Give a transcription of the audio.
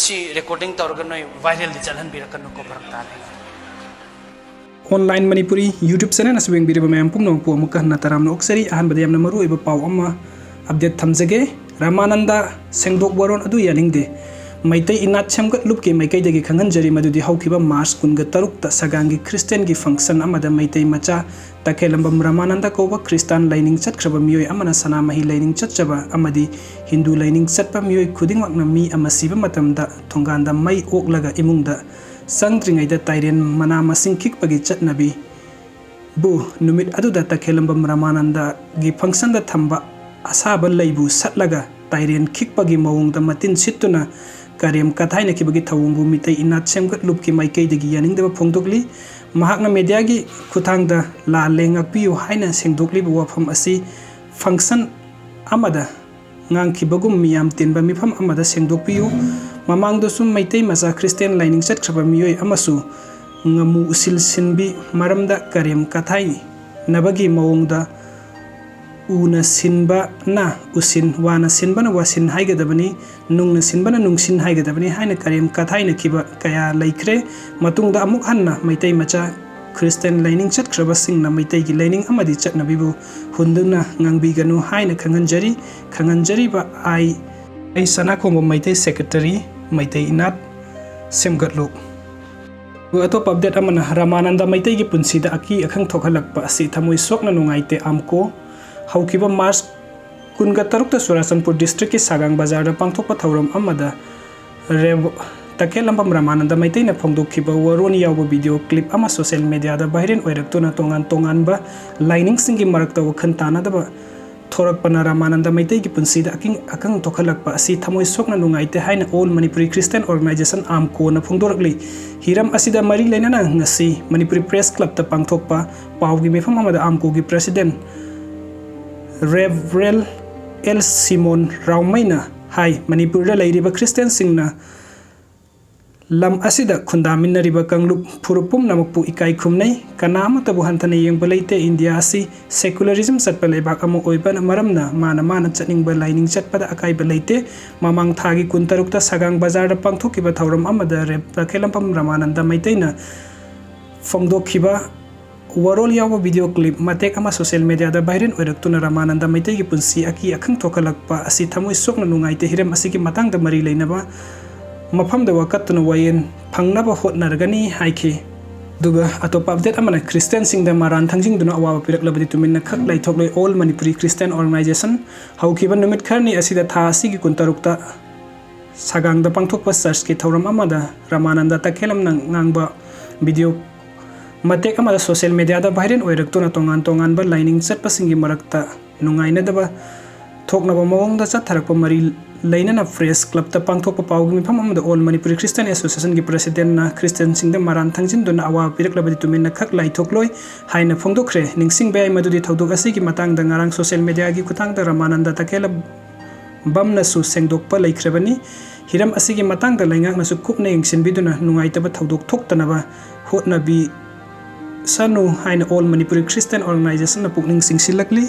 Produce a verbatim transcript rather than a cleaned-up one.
ꯁꯤ ꯔꯦꯀꯣꯔꯗꯤꯡ ꯇꯧꯔꯒ ꯅꯣꯏ ꯚꯥꯏꯔꯦꯜꯗꯤ ꯆꯠꯍꯟꯕꯤꯔꯛꯀꯅꯨꯀꯣ, ꯐꯔꯛ ꯇꯥꯅꯤ꯫ ꯑꯣꯟꯂꯥꯏꯟ ꯃꯅꯤꯄꯨꯔꯤ ꯌꯨꯇ꯭ꯌꯨꯕ ꯆꯦꯅꯦꯜ ꯑꯁꯤ ꯌꯦꯡꯕꯤꯔꯤꯕ ꯃꯌꯥꯝ ꯄꯨꯝꯅꯃꯛꯄꯨ ꯑꯃꯨꯛꯀ ꯍꯟꯅ ꯇꯔꯥꯝꯅ ꯑꯣꯛꯆꯔꯤ꯫ ꯑꯍꯥꯟꯕꯗ ꯌꯥꯝꯅ ꯃꯔꯨꯑꯣꯏꯕ ꯄꯥꯎ ꯑꯃ ꯑꯞꯗꯦꯠ ꯊꯝꯖꯒꯦ꯫ ꯔꯥꯃꯥꯅꯟꯗ ꯁꯦꯡꯗꯣꯛ ꯋꯥꯔꯣꯟ ꯑꯗꯨ ꯌꯥꯅꯤꯡꯗꯦ꯫ ꯃꯩꯇꯩ ꯏꯅꯥꯠ ꯁꯦꯝꯒꯠꯂꯨꯞꯀꯤ ꯃꯥꯏꯀꯩꯗꯒꯤ ꯈꯪꯍꯟꯖꯔꯤ ꯃꯗꯨꯗꯤ ꯍꯧꯈꯤꯕ ꯃꯥꯔꯆ ꯀꯨꯟꯒ ꯇꯔꯨꯛꯇ ꯁꯒꯥꯡꯒꯤ ꯈ꯭ꯔꯤꯁꯇꯤꯌꯥꯟꯒꯤ ꯐꯪꯁꯟ ꯑꯃꯗ ꯃꯩꯇꯩ ꯃꯆꯥ ꯇꯈꯦꯂꯝꯕꯝ ꯔꯥꯃꯥꯅꯟꯗ ꯀꯧꯕ ꯈ꯭ꯔꯤꯁꯇꯥꯟ ꯂꯥꯏꯅꯤꯡ ꯆꯠꯈ꯭ꯔꯕ ꯃꯤꯑꯣꯏ ꯑꯃꯅ ꯁꯅꯥꯃꯍꯤ ꯂꯥꯏꯅꯤꯡ ꯆꯠꯆꯕ ꯑꯃꯗꯤ ꯍꯤꯟꯗꯨ ꯂꯥꯏꯅꯤꯡ ꯆꯠꯄ ꯃꯤꯑꯣꯏ ꯈꯨꯗꯤꯡꯃꯛꯅ ꯃꯤ ꯑꯃ ꯁꯤꯕ ꯃꯇꯝꯗ ꯊꯣꯡꯒꯥꯟꯗ ꯃꯩ ꯑꯣꯛꯂꯒ ꯏꯃꯨꯡꯗ ꯆꯪꯗ꯭ꯔꯤꯉꯩꯗ ꯇꯥꯏꯔꯦꯟ ꯃꯅꯥ ꯃꯁꯤꯡ ꯈꯤꯛꯄꯒꯤ ꯆꯠꯅꯕꯤ ꯕꯨ ꯅꯨꯃꯤꯠ ꯑꯗꯨꯗ ꯇꯈꯦꯂꯝꯕꯝ ꯔꯥꯃꯥꯅꯟꯗꯒꯤ ꯐꯪꯁꯟꯗ ꯊꯝꯕ ꯑꯁꯥꯕ ꯂꯩꯕꯨ ꯁꯠꯂꯒ ꯇꯥꯏꯔꯦꯟ ꯈꯤꯛꯄꯒꯤ ꯃꯑꯣꯡꯗ ꯃꯇꯤꯟ ꯁꯤꯠꯇꯨꯅ ꯀꯔꯦꯝ ꯀꯊꯥꯏꯅꯈꯤꯕꯒꯤ ꯊꯧꯑꯣꯡꯕꯨ ꯃꯤꯇꯩ ꯏꯅꯥꯠ ꯁꯦꯝꯒꯠꯂꯨꯞꯀꯤ ꯃꯥꯏꯀꯩꯗꯒꯤ ꯌꯥꯅꯤꯡꯗꯕ ꯐꯣꯡꯗꯣꯛꯂꯤ꯫ ꯃꯍꯥꯛꯅ ꯃꯦꯗꯤꯌꯥꯒꯤ ꯈꯨꯠꯊꯥꯡꯗ ꯂꯥꯜꯂꯦ, ꯉꯥꯛꯄꯤꯌꯨ ꯍꯥꯏꯅ ꯁꯦꯡꯗꯣꯛꯂꯤꯕ ꯋꯥꯐꯝ ꯑꯁꯤ ꯐꯪꯁꯟ ꯑꯃꯗ ꯉꯥꯡꯈꯤꯕꯒꯨꯝ ꯃꯤꯌꯥꯝ ꯇꯤꯟꯕ ꯃꯤꯐꯝ ꯑꯃꯗ ꯁꯦꯡꯗꯣꯛꯄꯤꯌꯨ꯫ ꯃꯃꯥꯡꯗꯁꯨ ꯃꯩꯇꯩ ꯃꯆꯥ ꯈ꯭ꯔꯤꯁꯇꯤꯌꯥꯟ ꯂꯥꯏꯅꯤꯡ ꯆꯠꯈ꯭ꯔꯕ ꯃꯤꯑꯣꯏ ꯑꯃꯁꯨ ꯉꯥꯃꯨ ꯎꯁꯤꯜ ꯁꯤꯟꯕꯤ ꯃꯔꯝꯗ ꯀꯔꯦꯝ ꯀꯊꯥꯏꯅꯕꯒꯤ ꯃꯑꯣꯡꯗ ꯎꯅ ꯁꯤꯟꯕꯅ ꯎꯁꯤꯟ, ꯋꯥꯅ ꯁꯤꯟꯕꯅ ꯋꯥꯁꯤꯟ ꯍꯥꯏꯒꯗꯕꯅꯤ, ꯅꯨꯡꯅ ꯁꯤꯟꯕꯅ ꯅꯨꯡꯁꯤꯟ ꯍꯥꯏꯒꯗꯕꯅꯤ ꯍꯥꯏꯅ ꯀꯔꯦꯝ ꯀꯊꯥꯏꯅꯈꯤꯕ ꯀꯌꯥ ꯂꯩꯈ꯭ꯔꯦ꯫ ꯃꯇꯨꯡꯗ ꯑꯃꯨꯛ ꯍꯟꯅ ꯃꯩꯇꯩ ꯃꯆꯥ ꯈ꯭ꯔꯤꯁꯇꯤꯌꯥꯟ ꯂꯥꯏꯅꯤꯡ ꯆꯠꯈ꯭ꯔꯕꯁꯤꯡꯅ ꯃꯩꯇꯩꯒꯤ ꯂꯥꯏꯅꯤꯡ ꯑꯃꯗꯤ ꯆꯠꯅꯕꯤꯕꯨ ꯍꯨꯟꯗꯨꯅ ꯉꯥꯡꯕꯤꯒꯅꯨ ꯍꯥꯏꯅ ꯈꯪꯍꯟꯖꯔꯤ꯫ ꯈꯪꯍꯟꯖꯔꯤꯕ ꯑꯩ, ꯑꯩ ꯁꯅꯥꯈꯣꯡꯕꯝ ꯃꯩꯇꯩ ꯁꯦꯀ꯭ꯔꯦꯇꯔꯤ, ꯃꯩꯇꯩ ꯏꯅꯥꯠ ꯁꯦꯝꯒꯠꯂꯨ꯫ ꯑꯇꯣꯞꯄ ꯑꯞꯗꯦꯠ ꯑꯃꯅ ꯔꯥꯃꯥꯅꯟꯗ ꯃꯩꯇꯩꯒꯤ ꯄꯨꯟꯁꯤꯗ ꯑꯀꯤ ꯑꯈꯪ ꯊꯣꯛꯍꯜꯂꯛꯄ ꯑꯁꯤ ꯊꯃꯣꯏ ꯁꯣꯛꯅ ꯅꯨꯡꯉꯥꯏꯇꯦ, ꯑꯥꯝꯀꯣ꯫ ꯍꯧꯈꯤꯕ ꯃꯥꯔꯆ ꯀꯨꯟꯒ ꯇꯔꯨꯛꯇ ꯆꯨꯔꯥꯆꯥꯟꯄꯨꯔ ꯗꯤꯁꯇ꯭ꯔꯤꯛꯀꯤ ꯁꯥꯒꯥꯡ ꯕꯖꯥꯔꯗ ꯄꯥꯡꯊꯣꯛꯄ ꯊꯧꯔꯝ ꯑꯃꯗ ꯔꯦꯕ-, ꯇꯈꯦꯜꯂꯝꯕꯝ ꯔꯥꯃꯥꯅꯟꯗ ꯃꯩꯇꯩꯅ ꯐꯣꯡꯗꯣꯛꯈꯤꯕ ꯋꯥꯔꯣꯜ ꯌꯥꯎꯕ ꯚꯤꯗꯤꯑꯣ ꯀ꯭ꯂꯤꯞ ꯑꯃ ꯁꯣꯁꯤꯌꯦꯜ ꯃꯤꯗꯤꯌꯥꯗ ꯚꯥꯏꯔꯦꯜ ꯑꯣꯏꯔꯛꯇꯨꯅ ꯇꯣꯉꯥꯟ ꯇꯣꯉꯥꯟꯕ ꯂꯥꯏꯅꯤꯡꯁꯤꯡꯒꯤ ꯃꯔꯛꯇ ꯋꯥꯈꯜ ꯇꯥꯅꯗꯕ ꯊꯣꯔꯛꯄꯅ ꯔꯥꯃꯥꯅꯟꯗ ꯃꯩꯇꯩꯒꯤ ꯄꯨꯟꯁꯤꯗ ꯑꯀꯤꯡ-, ꯑꯀꯪ ꯊꯣꯛꯍꯜꯂꯛꯄ ꯑꯁꯤ ꯊꯃꯣꯏ ꯁꯣꯛꯅ ꯅꯨꯡꯉꯥꯏꯇꯦ ꯍꯥꯏꯅ All Manipuri Christian Organization, ꯑꯥꯝꯀꯣꯅ ꯐꯣꯡꯗꯣꯔꯛꯂꯤ꯫ ꯍꯤꯔꯝ ꯑꯁꯤꯗ ꯃꯔꯤ ꯂꯩꯅꯅ ꯉꯁꯤ ꯃꯅꯤꯄꯨꯔꯤ ꯄ꯭ꯔꯦꯁ ꯀ꯭ꯂꯕꯇ ꯄꯥꯡꯊꯣꯛꯄ ꯄꯥꯎꯒꯤ ꯃꯤꯐꯝ ꯑꯃꯗ ꯑꯥꯝꯀꯣꯒꯤ ꯄ꯭ꯔꯦꯁꯤꯗꯦꯟꯠ ꯔꯦꯚꯔꯦꯜ ꯑꯦꯜ ꯁꯤꯃꯣꯟ ꯔꯥꯎꯃꯩꯅ ꯍꯥꯏ, ꯃꯅꯤꯄꯨꯔꯗ ꯂꯩꯔꯤꯕ ꯈ꯭ꯔꯤꯁꯇꯤꯌꯥꯟꯁꯤꯡꯅ ꯂꯝ ꯑꯁꯤꯗ ꯈꯨꯟꯗꯥꯃꯤꯟꯅꯔꯤꯕ ꯀꯥꯡꯂꯨꯞ ꯐꯨꯔꯨꯞ ꯄꯨꯝꯅꯃꯛꯄꯨ ꯏꯀꯥꯏ ꯈꯨꯝꯅꯩ꯫ ꯀꯅꯥ ꯑꯃꯠꯇꯕꯨ ꯍꯟꯊꯅ ꯌꯦꯡꯕ ꯂꯩꯇꯦ꯫ ꯏꯟꯗꯤꯌꯥ ꯑꯁꯤ secularism ꯆꯠꯄ ꯂꯩꯕꯥꯛ ꯑꯃ ꯑꯣꯏꯕꯅ ꯃꯔꯝꯅ ꯃꯥꯅ ꯃꯥꯅ ꯆꯠꯅꯤꯡꯕ ꯂꯥꯏꯅꯤꯡ ꯆꯠꯄꯗ ꯑꯀꯥꯏꯕ ꯂꯩꯇꯦ꯫ ꯃꯃꯥꯡ ꯊꯥꯒꯤ ꯀꯨꯟꯇꯔꯨꯛꯇ ꯁꯒꯥꯡ ꯕꯖꯥꯔꯗ ꯄꯥꯡꯊꯣꯛꯈꯤꯕ ꯊꯧꯔꯝ ꯑꯃꯗ ꯔꯦꯞ ꯇꯈꯦꯜꯂꯝꯕꯝ ꯔꯃꯥꯅꯟꯗ ꯃꯩꯇꯩꯅ ꯐꯣꯡꯗꯣꯛꯈꯤꯕ ꯋꯥꯔꯣꯜ ꯌꯥꯎꯕ video clip ꯃꯇꯦꯛ ꯑꯃ social mediaꯗ viral ꯑꯣꯏꯔꯛꯇꯨꯅ ꯔꯃꯥꯅꯟꯗ ꯃꯩꯇꯩꯒꯤ ꯄꯨꯟꯁꯤ ꯑꯀꯤ ꯑꯈꯪ ꯊꯣꯛꯍꯜꯂꯛꯄ ꯑꯁꯤ ꯊꯃꯣꯏ ꯁꯣꯛꯅ ꯅꯨꯡꯉꯥꯏꯇꯦ꯫ ꯍꯤꯔꯝ ꯑꯁꯤꯒꯤ ꯃꯇꯥꯡꯗ ꯃꯔꯤ ꯂꯩꯅꯕ ꯃꯐꯝꯗ ꯋꯥꯀꯠꯇꯨꯅ ꯋꯥꯌꯦꯜ ꯐꯪꯅꯕ ꯍꯣꯠꯅꯔꯒꯅꯤ ꯍꯥꯏꯈꯤ꯫ ꯑꯗꯨꯒ ꯑꯇꯣꯞꯄ update ꯑꯃꯅ ꯈ꯭ꯔꯤꯁꯇꯤꯌꯥꯟꯁꯤꯡꯗ ꯃꯔꯥꯟ ꯊꯪꯖꯤꯡꯗꯨꯅ ꯑꯋꯥꯕ ꯄꯤꯔꯛꯂꯕꯗꯤ ꯇꯨꯃꯤꯟꯅ ꯈꯛ ꯂꯩꯊꯣꯛꯂꯣꯏ꯫ All Manipuri Christian Organization ꯍꯧꯈꯤꯕ ꯅꯨꯃꯤꯠ ꯈꯔꯅꯤ ꯑꯁꯤꯗ ꯊꯥ ꯑꯁꯤꯒꯤ ꯀꯨꯟꯇꯔꯨꯛꯇ ꯁꯒꯥꯡꯗ ꯄꯥꯡꯊꯣꯛꯄ churchꯀꯤ ꯊꯧꯔꯝ ꯑꯃꯗ ꯔꯃꯥꯅꯟꯗ ꯇꯈꯦꯜꯂꯝꯅ ꯉꯥꯡꯕ video ꯃꯇꯦꯛ ꯑꯃꯗ social mediaꯗ viral ꯑꯣꯏꯔꯛꯇꯨꯅ ꯇꯣꯉꯥꯟ ꯇꯣꯉꯥꯟꯕ ꯂꯥꯏꯅꯤꯡ ꯆꯠꯄꯁꯤꯡꯒꯤ ꯃꯔꯛꯇ ꯅꯨꯡꯉꯥꯏꯅꯗꯕ ꯊꯣꯛꯅꯕ ꯃꯑꯣꯡꯗ ꯆꯠꯊꯔꯛꯄ ꯃꯔꯤ ꯂꯩꯅꯅ press clubꯇ ꯄꯥꯡꯊꯣꯛꯄ ꯄꯥꯎꯒꯤ ꯃꯤꯐꯝ ꯑꯃꯗ All Manipuri Christian Associationꯒꯤ presidentꯅ ꯈ꯭ꯔꯤꯁꯇꯤꯌꯥꯟꯁꯤꯡꯗ ꯃꯔꯥꯟ ꯊꯪꯖꯤꯟꯗꯨꯅ ꯑꯋꯥꯕ ꯄꯤꯔꯛꯂꯕꯗꯤ ꯇꯨꯃꯤꯟꯅ ꯈꯛ ꯂꯩꯊꯣꯛꯂꯣꯏ ꯍꯥꯏꯅ ꯐꯣꯡꯗꯣꯛꯈ꯭ꯔꯦ꯫ ꯅꯤꯡꯁꯤꯡꯕ ꯌꯥꯏ ꯃꯗꯨꯗꯤ ꯊꯧꯗꯣꯛ ꯑꯁꯤꯒꯤ ꯃꯇꯥꯡꯗ ꯉꯔꯥꯡ social mediaꯒꯤ ꯈꯨꯠꯊꯥꯡꯗ ꯔꯃꯥꯅꯟꯗ ꯇꯈꯦꯜꯂꯝꯕꯝꯅꯁꯨ ꯁꯦꯡꯗꯣꯛꯄ ꯂꯩꯈ꯭ꯔꯕꯅꯤ꯫ ꯍꯤꯔꯝ ꯑꯁꯤꯒꯤ ꯃꯇꯥꯡꯗ ꯂꯩꯉꯥꯛꯅꯁꯨ ꯀꯨꯞꯅ ꯌꯦꯡꯁꯤꯟꯕꯤꯗꯨꯅ ꯅꯨꯡꯉꯥꯏꯇꯕ ꯊꯧꯗꯣꯛ ꯊꯣꯛꯇꯅꯕ ꯍꯣꯠꯅꯕꯤꯁꯅꯨ ꯍꯥꯏꯅ All Manipuri Christian Organizationꯅ ꯄꯨꯛꯅꯤꯡ ꯆꯤꯡꯁꯤꯜꯂꯛꯂꯤ꯫